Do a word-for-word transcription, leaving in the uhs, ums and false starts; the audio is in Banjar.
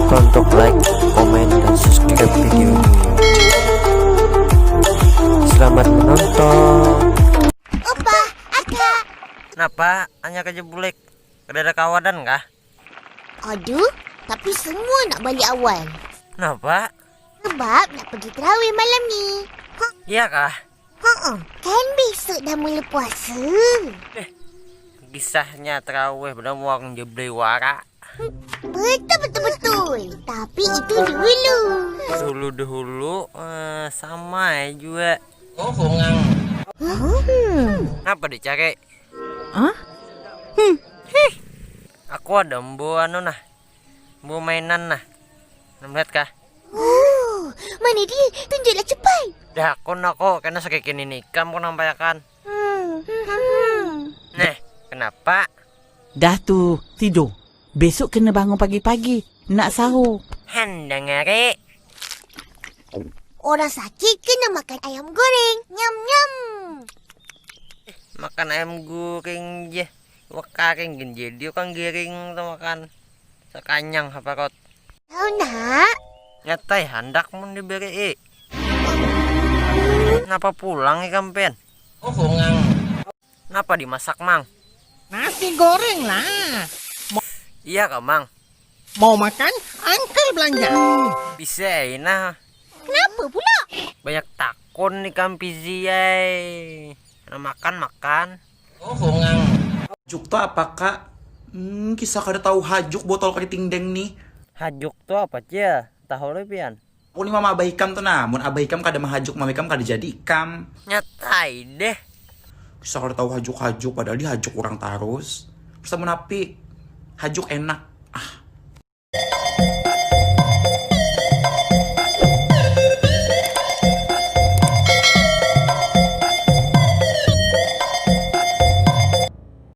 Lupa untuk like, komen, dan subscribe video ini. Selamat menonton. Opa, Aka. Napa? Hanya kerja bulik. Kada ada kawanan kah? Aduh, tapi semua nak balik awal. Napa? Sebab nak pergi terawih malam ni. Ha, Iya kah? ha, kan besok dah mula puasa. Kisahnya terawih benar muang jeblai wara. Betul betul betul. Tapi itu dulu. Dulu dulu eh, sama ya juga. Hmm. Napa dicari? Hah? Aku ada embu anu nah. Embu mainan nah. Nah, melihat kah? Oh, mana di? Tunjuklah cepat. Dah aku nako kena sakit ini ikam ku nampayakan. Hmm. Hmm. Nah, kenapa? Dah tu, tidur. Besok kena bangun pagi-pagi. Nak sahur. Handang hari. Orang sakit kena makan ayam goreng. Nyam nyam. Makan ayam goreng je. Wakaring gin jadi kan giring tu makan. Sekanyang apa kot. Tahu nak? Nyatai handak mun diberi. Napa pulang ikam pen? Napa dimasak mang? Nasi goreng lah. Iya kah mang? Mau makan? Angkel belanja. Bisa ya nah. Kenapa pula? Banyak takun ikam pizi ai. Nah, makan makan. Hajuk tu apa kak? Hmm, kisah kada tahu hajuk botol keriting deng nih. Hajuk tu apa cia? Tahu le pian? Aku ni mama abah ikam tu nah, mun abah ikam kada mahajuk mama ikam kada jadi ikam. Nyatai deh. Kisah kada tahu hajuk-hajuk padahal dihajuk orang tarus. Terus mun api hajuk enak.